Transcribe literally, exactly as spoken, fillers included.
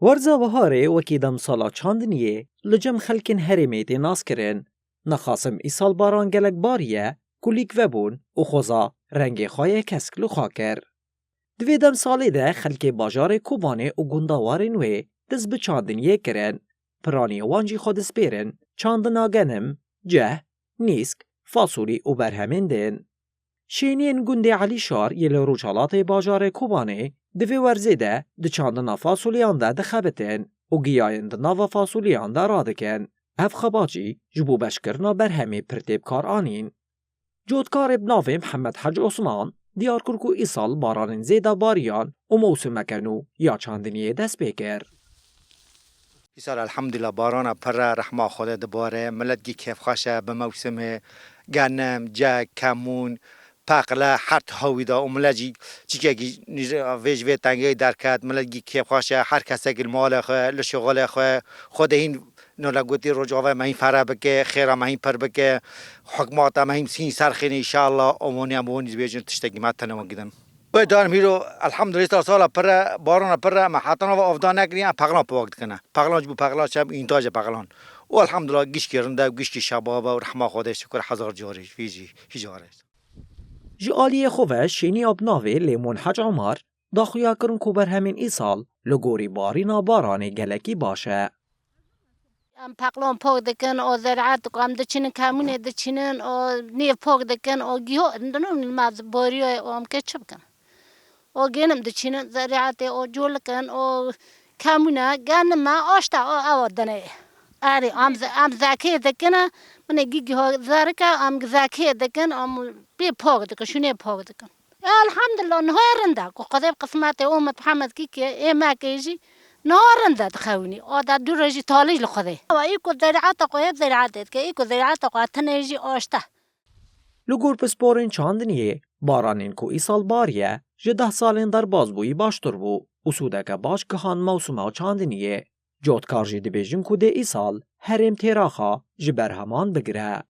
Werza wiharê wekî demsala çandiniyê li cem xelkên herêmê tê naskirin. Nexasim îsal baran gelek bariye ku lîk vebûn û xweza rengê xwe yê kesk li xwe kir. Di vê demsalê de xelkê bajarê Kobanê û gundawarên wê dest bi çandiniyê kirin. Piraniyê wan jî xwe dispêrin çandina genim, ceh, nîsk, fasolî û berhemên din. Şêniyên gundê Elîşar yê li rojhelatê bajarê Kobanê di vê werzê de di çandina fasoliyan de dixebitin û giyayên di nava fasoliyan de radikin. Ev xebat jî ji bo beşkirina berhemê pir tê bi kar anîn. Cotkarê bi navê Mihemed Hec Osman diyar kir ku îsal baranên zêde bariyan û mewsimeke nû ya çandiniyê dest pê kir. Îsal elhamdulillah barana pir e, rehma Xwedê dibare, milet gî kêfxweş e bi mewsimê, genim, cek, kemûn, peqle, her tihawî de û milet jî çîkekî nîj-, vê ji vê tengeyê derket, milet gî kêfxweş e, her kesekî li malê xwe, li şixulê xwe, Xwedê hîn nole gotî Rojava me hîn fere bike, xêra me hîn pir bike, hikmata me hîn hîn serxîne înşallah, û wanî em wanî dibêjin tiştekî me tene wan gidin. Wê darim hîro, elhamdulillah, îsal sala pir e, barana pir e, me heta nava avdan nekiriye, em peqlan pak dikine. Peqlan ji bo peqlan çem, întaje peqlan. Û elhamdulillah, gişkî rind e, gişkî şebab e û rehma Xwedê şikir hezar carî, vî jî, hî carî. Ji aliyê xwe ve şêniya bi navê Lêmûn Hec Omar daxuya kirin ku berhemên îsal li gorî barîna baranê gelekî baş e. Em peqlan pak dikin, o zeraet ku em diçînin, kemûnê diçînin, o nêv pak dikin, o giho, dino ma boriyê o em kê çi bikin? O genim diçînin, zeraetê o colikin, o kemûne, genime, aşta o ewa dinê. Erê, em ze-, em zekê dikine, minê gî giho zerike, em zekê dikin, em pê pak dikin, şûnê pak dikin. Elhamdulillah, niha rind e. Ku Xwedê bi qismetê Ummet Mihemed Kîkê, ê Mekê jî niha rind e dixewînî. O da dû re jî talî li Xwedê. Ewa, î ku zerîata xwe hê zerîatê dike, î ku zerîata xwe tenê jî aşte. Li gor pisporên çandiniyê, baranên ku îsal bariye, ji deh salên derbas bûyî baştir bû û sûdeke baş gihand mewsima çandiniyê. Cotkar jî dibêjin ku dê îsal herêm têraxa ji berheman bigire.